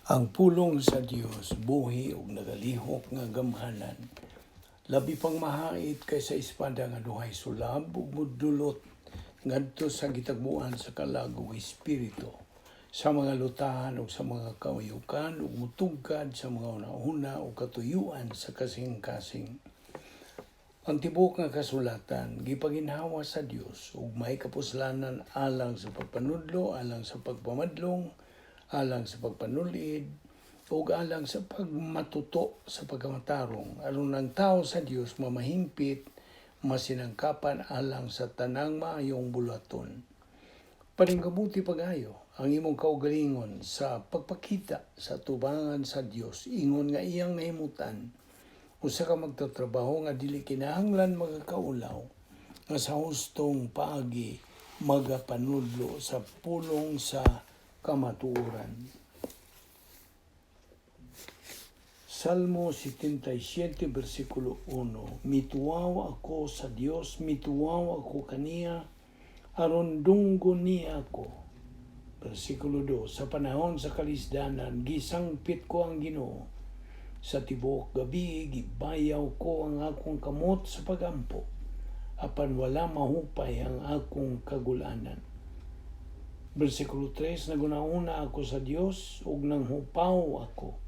Ang pulong sa Dios buhi ug nagalihok nga gamhanan. Labi pang mahait kaysa espada nga duhay sulab ug mudulot ngadto sa gitagbuan sa kalag ug espiritu, sa mga lutahan ug sa mga kawayukan, ug mutugkad sa mga hunahuna ug katuyuan sa kasing-kasing. Ang tibuok nga kasulatan gipaginhawa sa Dios ug may kapuslanan alang sa pagpanudlo, alang sa pagpamadlong, alang sa pagpanulid, ug alang sa pagmatuto sa pagkamatarong, aron ang tao sa Dios mamahimpit, masinangkapan alang sa tanang maayong buluhaton. Paningkamuti pag-ayo ang imong kaugalingon sa pagpakita sa tubangan sa Dios ingon nga iyang nahimutan, usa ka magtatrabaho nga dili kinahanglan magakaulaw, nga sa hustong paagi magapanudlo sa pulong sa kamatuoran. Salmo 77, versikulo 1. Mituaw ako sa Dios, mituaw ako kaniya, aron dunggon niya ako. Versikulo 2. Sa panahon sa kalisdanan, gisangpit ko ang Ginoo. Sa tibuok gabi, gibayaw ko ang akong kamot sa pagampo, apan wala mahupay ang akong kagulanan. Versikulo 3, Naghunahuna ako sa Dios ug nanghupaw ako.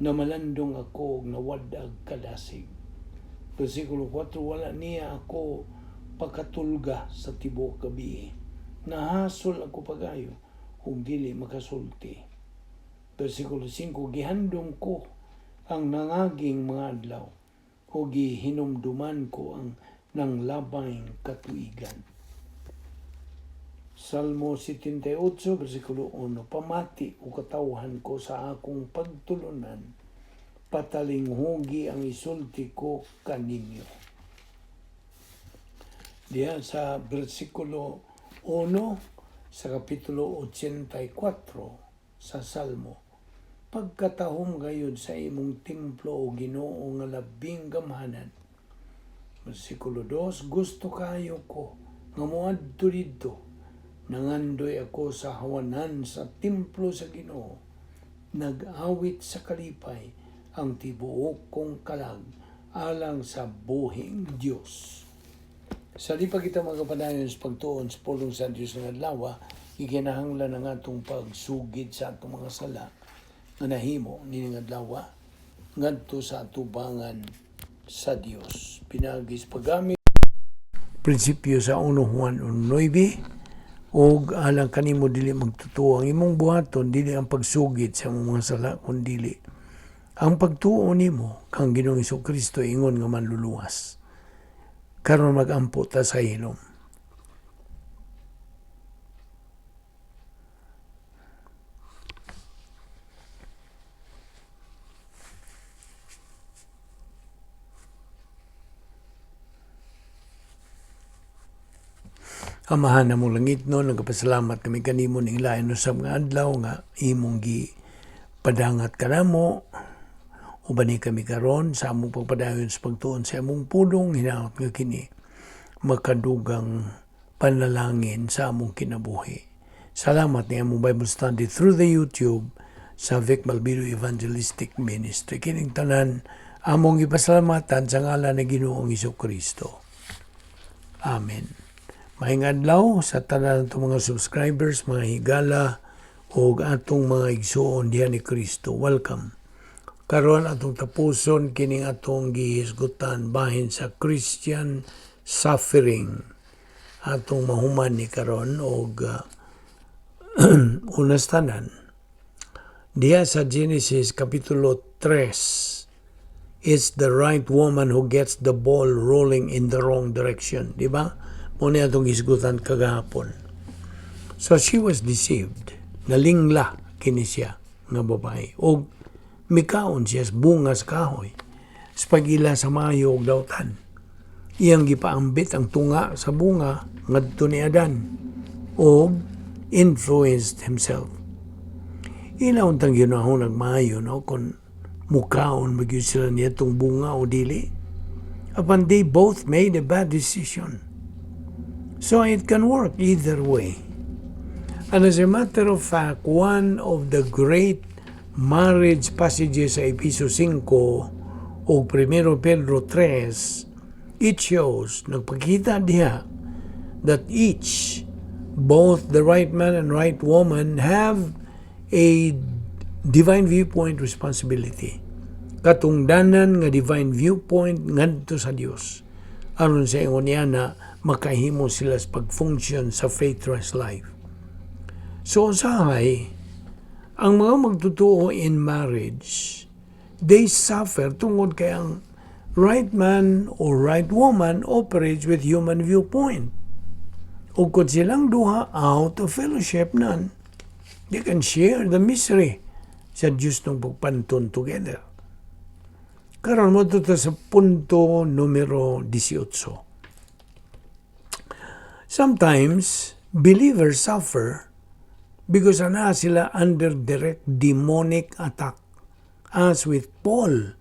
Namalandong ako ug nawad-ag kadasig. Versikulo 4, wala niya ako pakatulga sa tibuok gabi. Nahasol ako pagayo ug dili makasulti. Versikulo 5, gihandom ko ang nangaging mga adlaw ug gihinumduman ko ang nanglabayng katuigan. Salmo 78, versikulo 1, Pamati o katawhan ko sa akong pagtulunan, patalinghugi ang isulti ko kaninyo. Diya sa versikulo 1 sa kapitulo 84 sa Salmo, pagkatahom gayud sa imong templo, o Ginoo nga labing gamhanan. Versikulo 2, gusto kayo ko nga moadto didto. Nangandoy ako sa hawanan sa templo sa Ginoo. Nag-awit sa kalipay ang tibuok kong kalag alang sa buhing Dios. Sa di pa kita magapadayon sa pagtuon sa pulong sa Dios nga adlaw, gikinahanglan ang atong pagsugid sa atong mga sala nga nahimo nining adlaw ngadto sa atubangan sa Dios. Pinaagi sa paggamit prinsipyo sa 1 Juan 1:9, og alang kanimo dili magtutuo, ang imong buhaton dili ang pagsugid sa imong mga sala, kundili ang pagtuo nimo kang Ginoong Kristo ingon nga manluluwas. Karon magampo ta sa hilom. Amahan namong langitnon, nagapasalamat kami kanimo ning lain usab nga adlaw nga imong gi padangat kanamo. Ubani kami karon sa among pagpadayon sa pagtuon sa among pulong, hinaot nga kini makadugang panalangin sa among kinabuhi. Salamat ni among Bible study through the YouTube sa Vic Malbido Evangelistic Ministry. Kining tanan among ipasalamatan sa ngalan ni Ginoong Kristo. Amen. Maayong adlaw sa tanan atong mga subscribers, mga higala ug atong mga igsuon diha ni Kristo. Welcome. Karon atong tapuson kining atong gihisgutan bahin sa Christian suffering. Atong mahuman ni karon og unas tanan. Diha sa Genesis kapitulo 3, it's the right woman who gets the ball rolling in the wrong direction, di ba? Mao ni atong hisgutan kagahapon. So she was deceived. Nalingla kini siya nga babae. Og mikaon siya sa bunga sa kahoy sa pag-ila sa maayo og dautan. Iyang gipaambit ang tunga sa bunga ngadto ni Adan og influenced himself. Ila untang ginahon maayo, no, kung mukaon magyud sila niyatong bunga o dili. Apan they both made a bad decision. So it can work either way. And as a matter of fact, one of the great marriage passages sa Episo 5 o 1 Pedro 3, it shows, nagpakita diha, that each, both the right man and right woman, have a divine viewpoint responsibility. Katungdanan nga divine viewpoint ngadto sa Dios. Aron sa ingon niya na makahimo sila sa pag-function sa faith trust life. So usahay, ang mga magtotoo in marriage, they suffer tungod kay ang right man or right woman operates with human viewpoint. Ug kung silang duha out of fellowship none, they can share the misery sa Diyos ng pagpanton together. Karon mo ta sa punto numero 18. Sometimes, believers suffer because ana sila under direct demonic attack. As with Paul,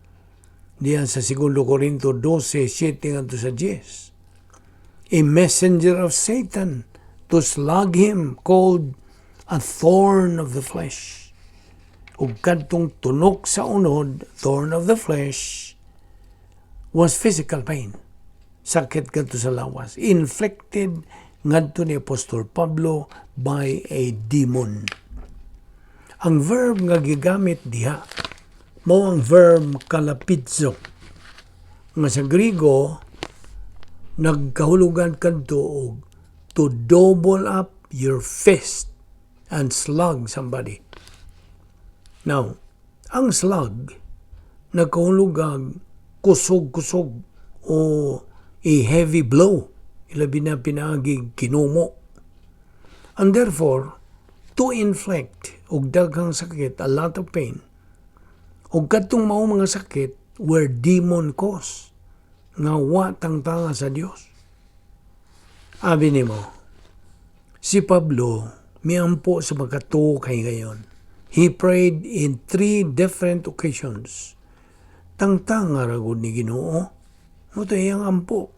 diyan sa 2 Corinto 12, 7 ngadto sa 10. A messenger of Satan to slug him, called a thorn of the flesh. Ug kadtong tunok sa unod, thorn of the flesh, was physical pain. Sakit kadto sa lawas. Inflicted ngadto ni Apostol Pablo by a demon. Ang verb nga gigamit diha mao ang verb kalapizo nga sa Grigo nagkahulugan kadto og to double up your fist and slug somebody. Now, ang slug nagkahulugan kusog-kusog o a heavy blow, ilabi na pinaagi kinumo. And therefore, to inflict og daghang sakit, a lot of pain, ug kadtong mao mga sakit were demon cause nga wa tangtanga sa Dios. Abi nimo, si Pablo miampo sa makatuo kay gayon. He prayed in three different occasions. Tangtanga ra gud ni Ginoo. Mao to iyang ampo.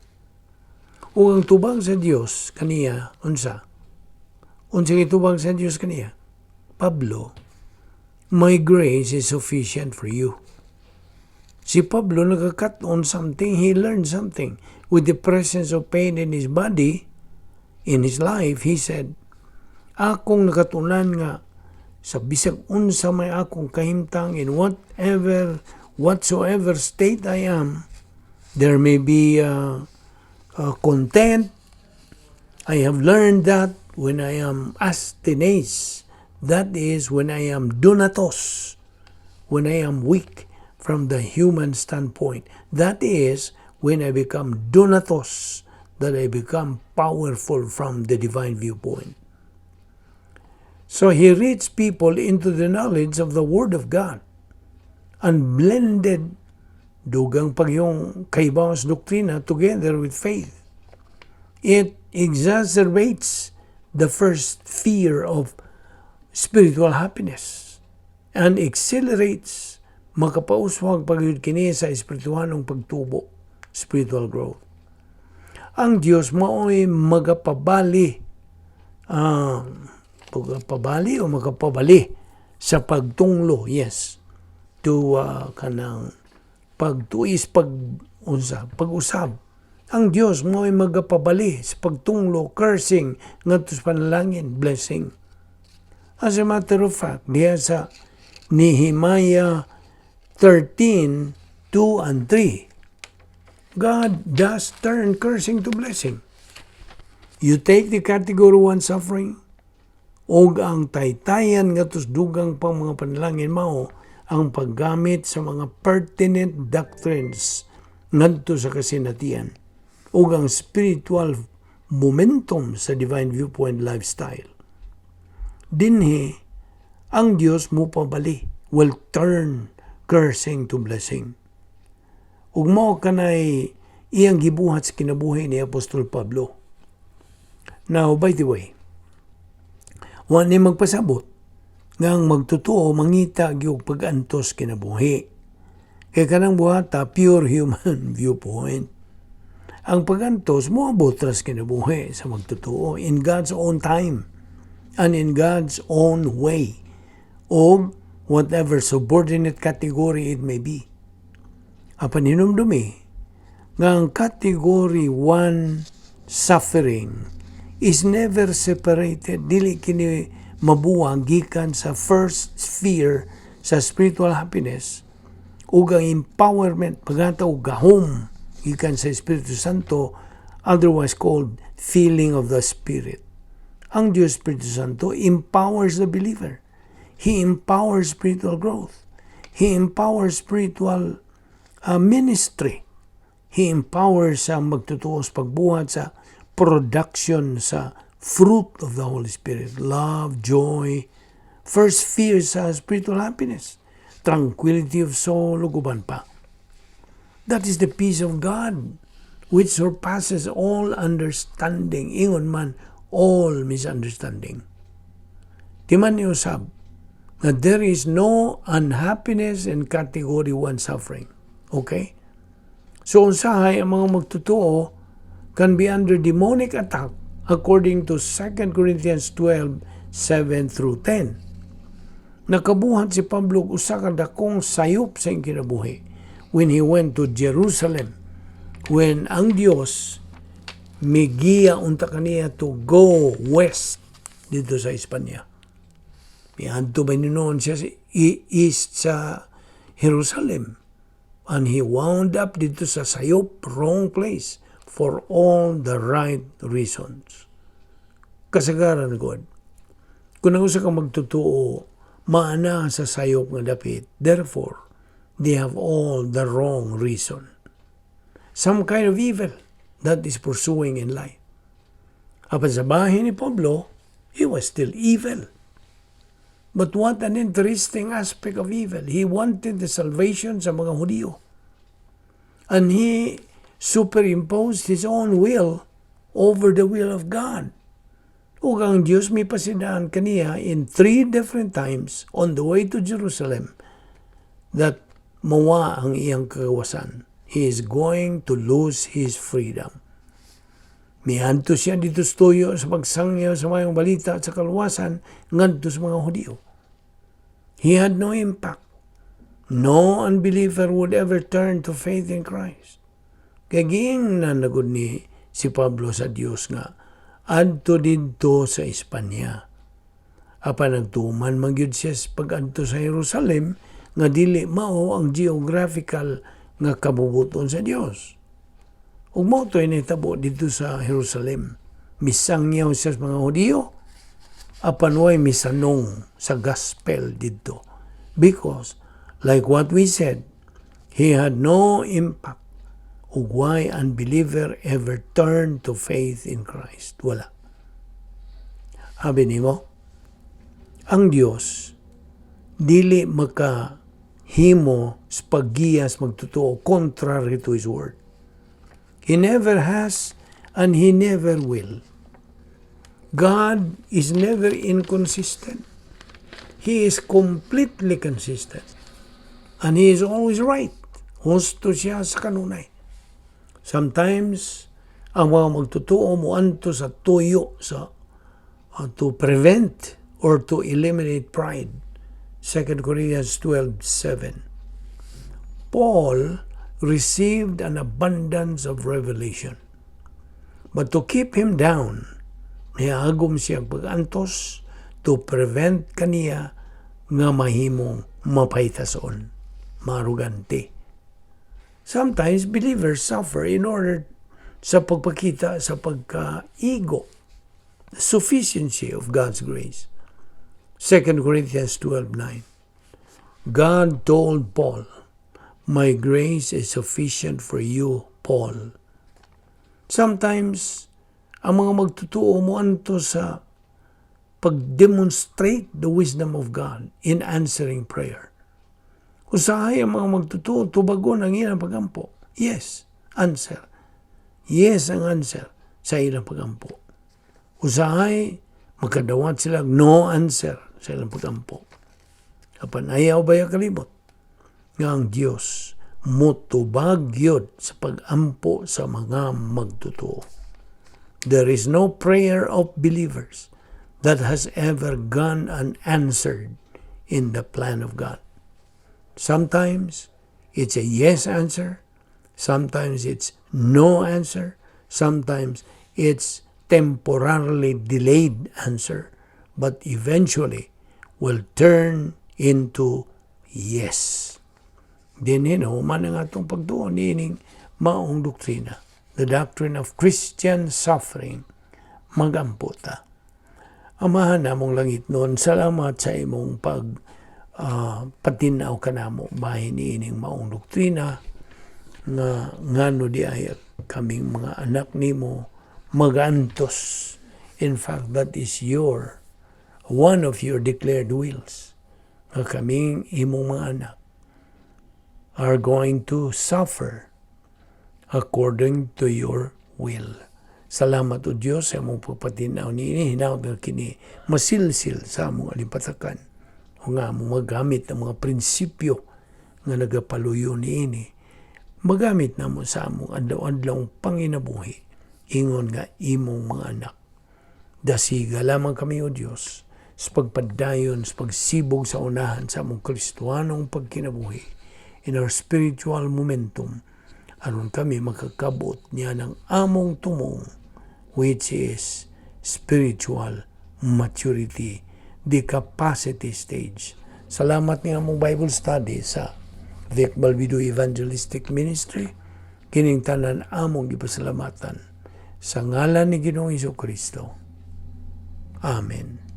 Ug ang tubag sa Dios kaniya unsa? Unsa gitubag sa Dios kaniya? "Pablo, my grace is sufficient for you." Si Pablo nagkakat-on something, he learned something. With the presence of pain in his body, in his life, he said, "Akong nakatunan nga sa bisag unsa may akong kahimtang, in whatever, whatsoever state I am, there may be content. I have learned that when I am asthenes, that is when I am dunatos, when I am weak from the human standpoint. That is when I become dunatos, that I become powerful from the divine viewpoint." So he reached people into the knowledge of the Word of God and blended dugang pagyong kahibaw sa doktrina together with faith. It exacerbates the first fear of spiritual happiness and accelerates makapauswag pagyud kini sa espirituhanong pagtubo, spiritual growth. Ang Dios mao'y magapabali, magapabali o magapabali sa pagtunglo, yes, to kanang pagtuis, pag unsa, pag-usab. Ang Dios mao'y magapabali sa pagtunglo, cursing, ngadto sa panalangin, blessing. As a matter of fact, diha sa Nehemiah 13, 2 and 3, God does turn cursing to blessing. You take the category 1 suffering, og ang taytayan nga dugang pang mga panalangin mao ang paggamit sa mga pertinent doctrines ngadto sa kasinatian ug ang spiritual momentum sa divine viewpoint lifestyle. Dinhi ang Dios mo pabali, will turn cursing to blessing. Ug mao kanay iyang gibuhat sa kinabuhi ni Apostol Pablo. Now, by the way, wa ni magpasabot nga ang magtotoo mangita gyud pag-antos kinabuhi. Kay kanang buhata pure human viewpoint. Ang pag-antos moabot ra sa kinabuhi sa magtotoo in God's own time. and in God's own way o whatever subordinate category it may be. Apan hinumdumi nga ang category 1 suffering is never separated, dili kini mabuwag gikan sa first sphere sa spiritual happiness ug ang empowerment, paghatag og gahom gikan sa Espiritu Santo, otherwise called filling of the Spirit. Ang Diyos Espiritu Santo empowers the believer. He empowers spiritual growth. He empowers spiritual ministry. He empowers sa magtotoo sa pagbuhat sa production sa fruit of the Holy Spirit. Love, joy, first sphere sa spiritual happiness, tranquility of soul, ug uban pa. That is the peace of God which surpasses all understanding, ingon man all misunderstanding. Di man ni usab na there is no unhappiness in category 1 suffering. Okay? So usahay ang mga magtotoo can be under demonic attack according to 2 Corinthians 12, 7 through 10. Nakabuhat si Pablo og usa ka dakong sayop sa iyang kinabuhi when he went to Jerusalem, when ang Dios migiya unta kaniya to go west didto sa Espanya. Miadto ba noon siya sa east sa Jerusalem. And he wound up didto sa sayop, wrong place, for all the right reasons. Kasagaran gud, kung ang usa ka magtotoo, maana sa sayop nga dapit, therefore, they have all the wrong reason. Some kind of evil that is pursuing in life. Apan sa bahin ni Pablo, he was still evil. But what an interesting aspect of evil. He wanted the salvation sa mga Hudiyo. And he superimposed his own will over the will of God. Ug ang Diyos may pasidaan kaniya in three different times on the way to Jerusalem that mawa ang iyang kagawasan. He is going to lose his freedom. Miadto siya didto sa tuyo sa pagsangyaw sa maayong balita at sa kaluwasan ngadto sa mga Hudiyo. He had no impact. No unbeliever would ever turn to faith in Christ. Kay giingnan na gud ni si Pablo sa Dios nga adto didto sa Espanya. Apan nagtuman man gyud siya sa pag-adto sa Jerusalem nga dili mao ang geographical nga kabubuton sa Dios. Ug mao to'y nahitabo didto sa Jerusalem. Misangyaw siya sa mga Hudiyo, apan way misanong sa gospel didto. Because, like what we said, he had no impact ug why unbeliever ever turned to faith in Christ. Wala. Abi nimo, ang Dios dili maka himo sa paggiya sa magtotoo contrary to His word. He never has and He never will. God is never inconsistent. He is completely consistent. And He is always right. Husto siya sa kanunay. Sometimes, ang mga magtotoo moadto sa tuyo sa to prevent or to eliminate pride. 2 Corinthians 12:7. Paul received an abundance of revelation. But to keep him down, niagom siya pag-antos to prevent kaniya nga mahimong mapaytason, maarugante. Sometimes believers suffer in order sa pagpakita sa pagka-ego, the sufficiency of God's grace. 2 Corinthians 12:9. God told Paul, "My grace is sufficient for you, Paul." Sometimes, ang mga magtotoo moadto sa pag-demonstrate the wisdom of God in answering prayer. Usahay ang mga magtotoo, tubagon ang ilang pagampo. Yes, answer. Yes ang answer sa ilang pagampo. Usahay, makadawat sila no answer sa ilang pagampo. Apan ayaw baya kalimot nga ang Dios mutubag gyud sa pagampo sa mga magtotoo. There is no prayer of believers that has ever gone unanswered in the plan of God. Sometimes it's a yes answer, sometimes it's no answer, sometimes it's temporarily delayed answer, but eventually will turn into yes. Dinhi nahuman ang atong pagtuon niining maong doktrina, the doctrine of Christian suffering. Magampo ta. Amahan namong langitnon, salamat sa imong pag patinaw kanamo bahin niining maong doktrina nga ngano diay kaming mga anak nimo magantos. In fact, that is your one of your declared wills, nga kaming imong mga anak are going to suffer according to your will. Salamat, O Diyos, sa imong pagpatinaw niini. Hinaot nga kini masilsil sa among alimpatakan o nga among magamit ang mga prinsipyo nga nagapaluyo niini. Magamit namo sa among adlaw-adlaw panginabuhi ingon nga imong mga anak. Dasiga lamang kami, O Diyos, sa pagpadayon, sa pagsibog sa unahan sa among Kristohanong pagkinabuhi in our spiritual momentum aron kami makakabot niya ng among tumong, which is spiritual maturity, the capacity stage. Salamat ni among Bible study sa Vic Balbido Evangelistic Ministry. Kining tanan among gipasalamatan sa ngalan ni Ginoong Kristo. Amen.